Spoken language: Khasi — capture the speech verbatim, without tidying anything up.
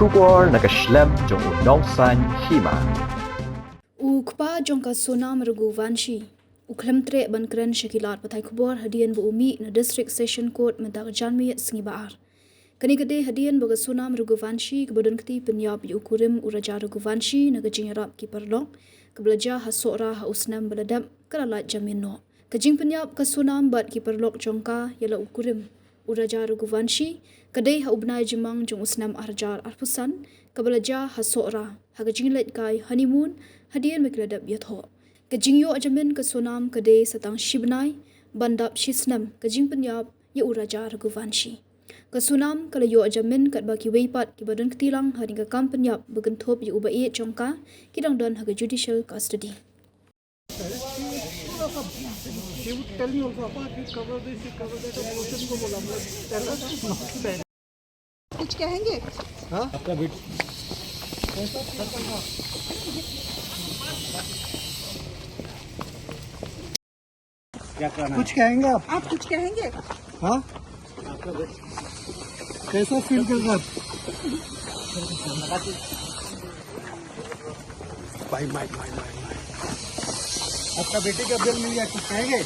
Khubor na ka shlem jong u Nongsaiñ Hima. U kpa jong ka Sonam Raghuvanshi u khlem treh ban kren sha ki lad pathai khubor hadien ba u mih na District Session Court mynta ka janmiet sngi ba ar. Kane ka dei hadien ba ka Sonam Raghuvanshi kaba don kti pynïap ïa u kurim u Raja Raghuvanshi na ka jingïarap ki paralok kaba la jia ha Sohra ha u snem ba la dep, ka la lait jamin noh. Ka jingpynïap ka Sonam bad ki paralok jong ka ïa la u kurim u Raja Raghuvanshi ka dei ha u bnai Jymmang jong u snem ar hajar arphew san kaba la jia ha Sohra ha ka jingleit kai honeymoon hadien ba ki la dep ïathoh. Ka jingïoh jamin ka Sonam ka dei sa tang shi bnai ban dap shi snem ka jingpynïap ïa u Raja Raghuvanshi. Ka Sonam ka la ïoh jamin katba kiwei pat kiba don kti lang hadien ka kam pynïap ba kynthup ïa u ba ïeit jong ka ki dang don ha ka judicial custody. She would tell me also, "Appa, you cover this, you cover that," और क्वेश्चन को बोला, मतलब, ऐसा कुछ कहेंगे? हाँ? आपका बेट- क्या कहना है? कुछ कहेंगे आप? आप कुछ कहेंगे? हाँ? कैसा फील कर रहा है? भाई, माइक, माइक, माइक, माइक। आपका बेटी का बेल मिल गया, कुछ कहेंगे?